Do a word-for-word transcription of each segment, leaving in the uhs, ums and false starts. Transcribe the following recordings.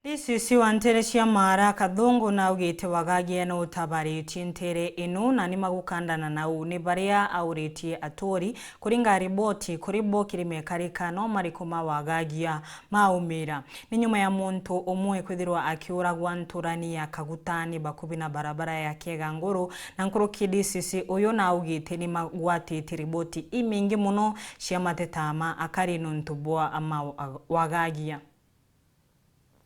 D C C wa nteere cia Maara Kathungu naugite Wagagia nutabaritie nteere ino na ni magukandana nau ni baria auritie aturi kuringa riboti kuri bo kiri mekarika no mariku ma Wagagia maumira. Ni nyuma ya muntu umwe kwithirwa akiuragwa nturani ya Kagutani bakubi na barabara ya Kieganguru, na nkuruki D C C uyu naugite ni magwatite riboti imingi muno cia mateta ma akari nuntu bwa ama Wagagia.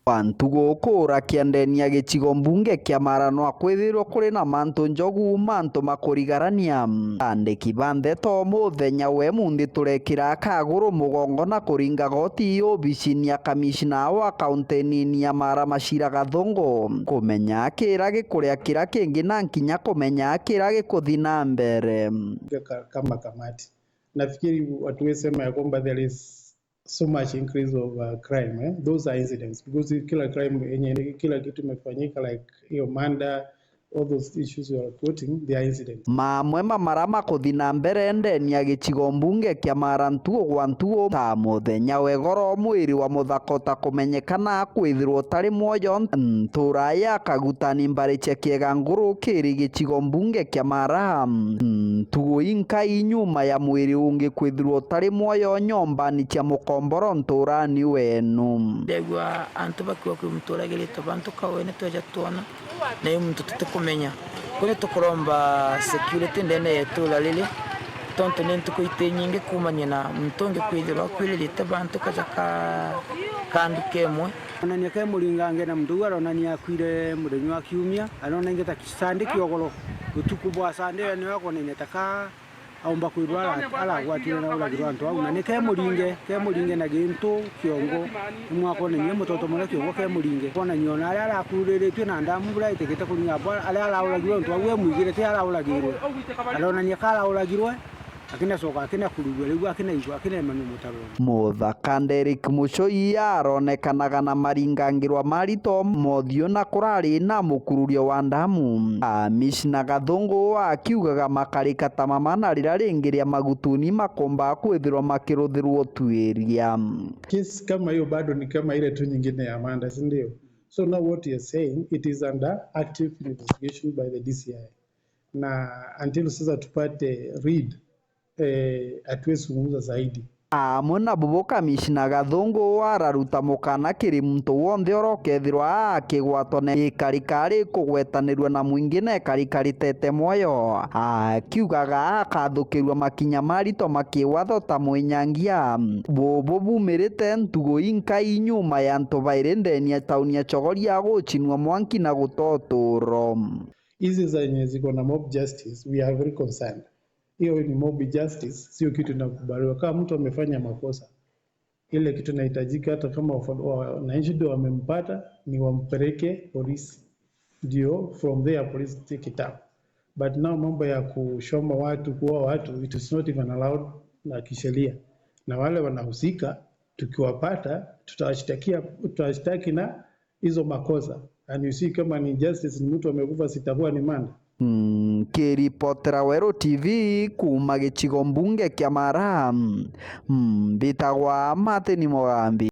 Antu gukuura kiandeni ya gicigo mbunge kia Maara no akwithirwa kuri na mantu njogu, mantu makurigarania. Andiki ba ndeto muthenya we munthi turekira kaguru mugongo na kuringa goti obicini ya kamishna wa kaunti nini ya Maara Machira Gathungu, kumenya kira gikuria kira kingi na nkinya kumenya kira gikuthi na mbere. Ka-, kama kamati, nafikiri watu wesema ya kwamba there is so much increase of, uh, crime, eh? Those are incidents, because kila crime yenye, kila kitu imefanyika, like hiyo murder, all those issues you are quoting, they are incidents. Mamwe ma mara makuthi na mbere ndeni ya gicigo mbunge kia Maara ntugu gwa ntugu, ta muthenya wa igoro mwiri wa muthaka utakumenyekana kwithirwa utari mwoyo ntura ya Kagutani mbari cia Kieganguru kiri gicigo mbunge kia Maara. Ntugu inkai nyuma ya mwiri ungi kwithirwa utari mwoyo nyombani cia mukomboro nturani wenu. Ndegua antu bakiuga kwi muntu uragirite bantu kawe ni tweja twona, na i muntu tutikumenya. Kuu ni tukuromba security ndene ya itura riri, tontu ni ntuku iti nyingi kuumania na muntu ungi kwithirwa akuiririte bantu kaja ka, ka nduka imwe. Onania ke muringange na muntu uu aronania akuire muthenya wa kiumia, aronania ta Sunday kiogoro, utuku bwa Sunday, yani akonania ta ka aumba kwirwa ara-, aragwatire na uragirwa antu au, na ni ke muringe, ke muringe na gintu kiongo, ni mwakonania mutoto muria kiongo ke muringe. Konania ona aria arakururitue na ndamu buria itikite kuringa bwa aria arauragirwe antu au emwigire ti arauragirwe. Aronania ka arauragirwe, akinacoka akinakururua, riu akinaigua, akinemanua mutaroni. Muthaka Derrick Muchoi aronekanaga na maringangirwa marito mothiu na kurari na mukururio wa ndamu. Kamishna Gathungu akiugaga makarika ta mama na rira ringi ria magutuni makomba kwithirwa makiruthirwa utuiria. Kesi kama hiyo bado ni kama ile tu nyingine ya manda, si ndio? So now what you're saying, it is under active investigation by the D C I. Na until sasa tupate read, eh, hatuwezi zungumza zaidi. Amwe na bubu kamishna Gathungu araruta mukana kiri muntu wonthe urokethirwa akigwatwa na ikarikari kugwetanirua na mwingi na ikarikari tete mwoyo, akiugaga akathukirua makinya marito makiwatho ta mwinyangia. Bubu bumirite ntugu inkai nyuma ya antu bairi ndeni ya tauni ya Chogoria gucinua mwanki na gutoturo. Hizi zenye ziko na mob justice, we are very concerned. Hiyo ni mob justice, sio kitu inakubaliwa. Kama mtu amefanya makosa, ile kitu inahitajika, hata kama wafa-, wa-, wananchi ndio wamempata, ni wampeleke polisi. Ndio, from there, police take it up. But now mambo ya kushoma watu, kuua watu, it is not even allowed na kisheria. Na wale wanahusika, tukiwapata, tutawashtakia, tutawashtaki na hizo makosa. And you see, kama ni justice, ni mtu amekufa, sitakuwa ni manda. Nkiripotera Weru T V kuuma gicigo mbunge kia Maara, mbitagwa Martin Mugambi.